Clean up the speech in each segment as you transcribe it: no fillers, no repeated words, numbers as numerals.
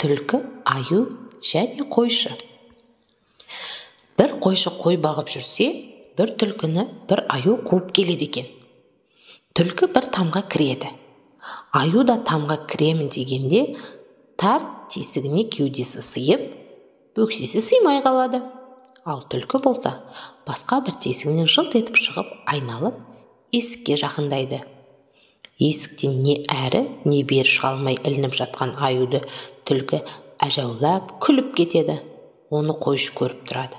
Түлкі, аю және қойшы. Бір қойшы қой бағып жүрсе, бір түлкіні бір аю қуып келеді екен. Түлкі бір тамға кіреді. Аю да тамға кіремін дегенде, тар тесігіне кеудесі сыйып, бөксесі сыймай қалады. Ал түлкі болса, басқа бір тесігінен жылт етіп шығып, айналып, есікке жақындайды. Есіктен не әрі, не бері шыға алмай ілініп жатқан аюды түлкі әжәулап күліп кетеді. Оны қойшы көріп тұрады.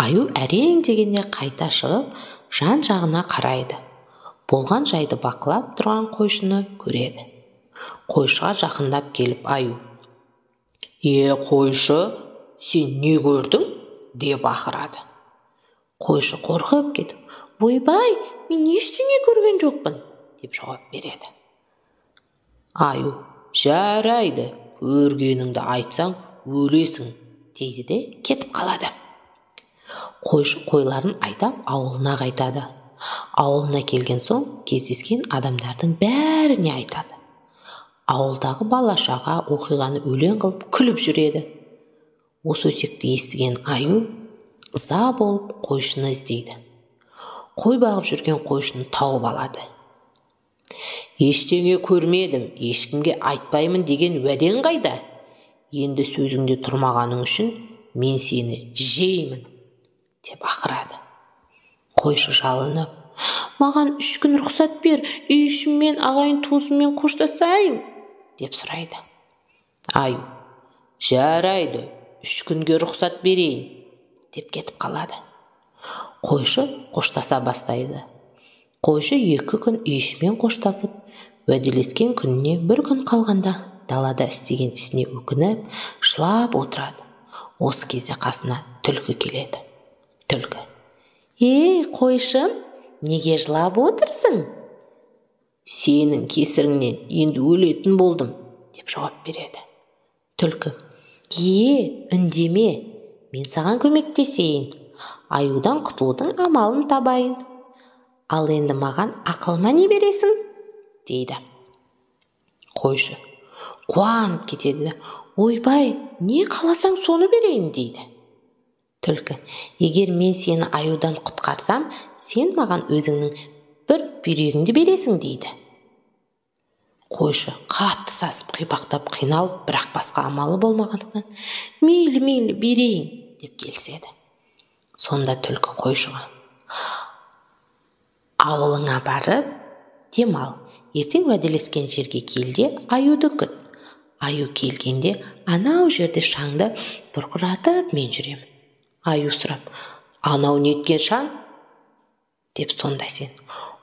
Аю әрең дегенде қайта шығып, жан-жағына қарайды. Болған жайды бақылап тұрған қойшыны көреді. Қойшыға жақындап келіп аю: "Е, қойшы, сен не көрдің?" деп ақырады. Қойшы қорқып кетіп: "Ойбай, мен ештеңе көрген жоқпын", деп жауап береді. Аю: "Жарайды, көргеніңді айтсаң, өлесің", дейді де кетіп қалады. Қойшы қойларын айдап ауылына қайтады. Ауылына келген соң кездескен адамдардың бәріне айтады. Ауылдағы бала-шаға оқиғаны өлең қылып күліп жүреді. Осы өсекті естіген аю ыза болып қойшыны іздейді. Қой бағып жүрген қойшыны тауып алады. "Ештеңе көрмедім, ешкімге айтпаймын деген уәдең қайда? Енді сөзіңде тұрмағаның үшін мен сені жеймін", деп ақырады. Қойшы жалынып: "Маған 3 күн рұқсат бер, үй ішіммен, ағайын туысыммен қоштасайын", деп сұрайды. Аю: "Жарайды, 3 күнге рұқсат берейін", деп кетіп қалады. Қойшы қоштаса бастайды. Қойшы 2 күн үй ішімен қоштасып, уәделескен күніне 1 күн қалғанда далада істеген ісіне өкініп, жылап отырады. Осы кезде қасына түлкі келеді. Түлкі: "Ей, қойшым, неге жылап отырсың?" "Сенің кесіріңнен енді өлетін болдым", деп жауап береді. Түлкі: "Е, үндеме, мен саған көмектесейін, аюдан құтылудың амалын табайын. Ал енді маған ақылыма не бересің?" дейді. Қойшы қуанып кетеді. "Ойбай, не қаласаң соны берейін", дейді. Түлкі: "Егер мен сені аюдан құтқарсам, сен маған өзіңнің бір бүйрегіңді бересің", дейді. Қойшы қатты сасып, қипақтап, қиналып, бірақ басқа амалы болмағандықтан, "Мейлі, мейлі, берейін", деп келіседі. Сонда түлкі қойшыға: "Ауылыңа барып демал, ертең уәделескен жерге кел де аюды күт. Аю келгенде анау жерде шаңды бұрқыратып мен жүремін. Аю сұрап: "Анау неткен шаң?" деп, сонда сен: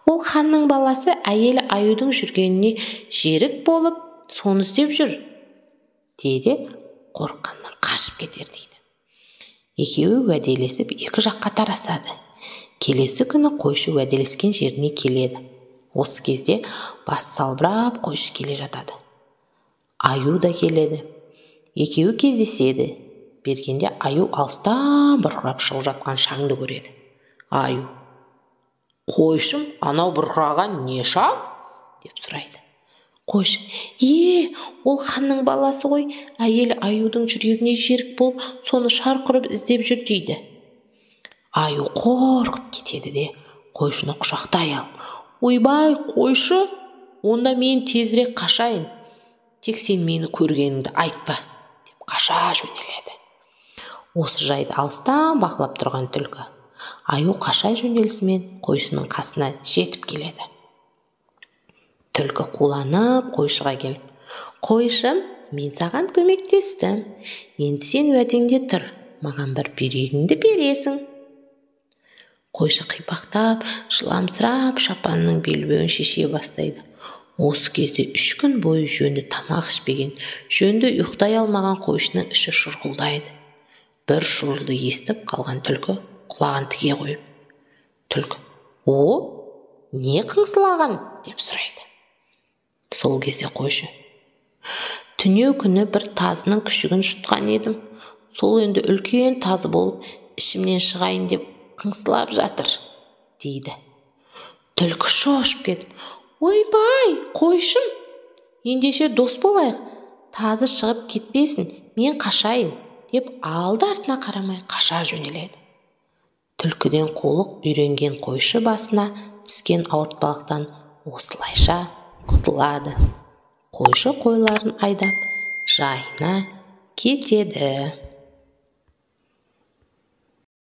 "Ол ханның баласы әйелі аюдың жүргеніне жерік болып, соны іздеп жүр", дейді, қорыққаннан қашып кетер, дейді. Екеуі уәделесіп екі жаққа тарасады. Келесі күні қойшы уәделескен жеріне келеді. Осы кезде бас салбырап қойшы келе жатады. Аю да келеді. Екеуі кездеседі. Бергенде аю алыстан бұрқырап шығып жатқан шаңды көреді. Аю: "Қойшым, анау бұрқыраған не шаң?" деп сұрайды. Қойшы: "Е, ол ханның баласы ғой, әйелі аюдың жүрегіне жерік болып, соны шарқ ұрып іздеп жүр", дейді. Аю қорқып кетеді де қойшыны құшақтай алып: "Ойбай, қойшы, онда мен тезірек қашайын, тек сен мені көргеніңді айтпа", деп қаша жөнеледі. Осы жайды алыстан бақылап тұрған түлкі аю қаша жөнелісімен қойшының қасына жетіп келеді. Түлкі қуланып қойшыға келіп: "Қойшым, мен саған көмектестім, енді сен уәдеңде тұр, маған бір бүйрегіңді бересің". Қойшы қипақтап, жыламсырап, шапанының белбеуін шеше бастайды. Осы кезде 3 күн бойы жөнді тамақ ішпеген, жөнді ұйықтай алмаған қойшының іші шұрқылдайды. Бір шұрылды естіп қалған түлкі құлағын тіге қойып: Түлкі: "О, не қыңсылаған?" деп сұрайды. Сол кезде қойшы: "Түнеу күні бір тазының күшігін жұтқан едім, сол енді үлкен тазы болып ішімнен шығайын деп қыңсылап жатыр", дейді. Түлкі шошып кетіп: "Ойбай, қойшым, ендеше дос болайық, Тазы шығып кетпесін, мен қашайын, деп алды-артына қарамай қаша жөнеледі. Түлкіден қулық үйренген қойшы басына түскен ауыртпалықтан осылайша құтылады. Қойшы қойларын айдап жайына кетеді.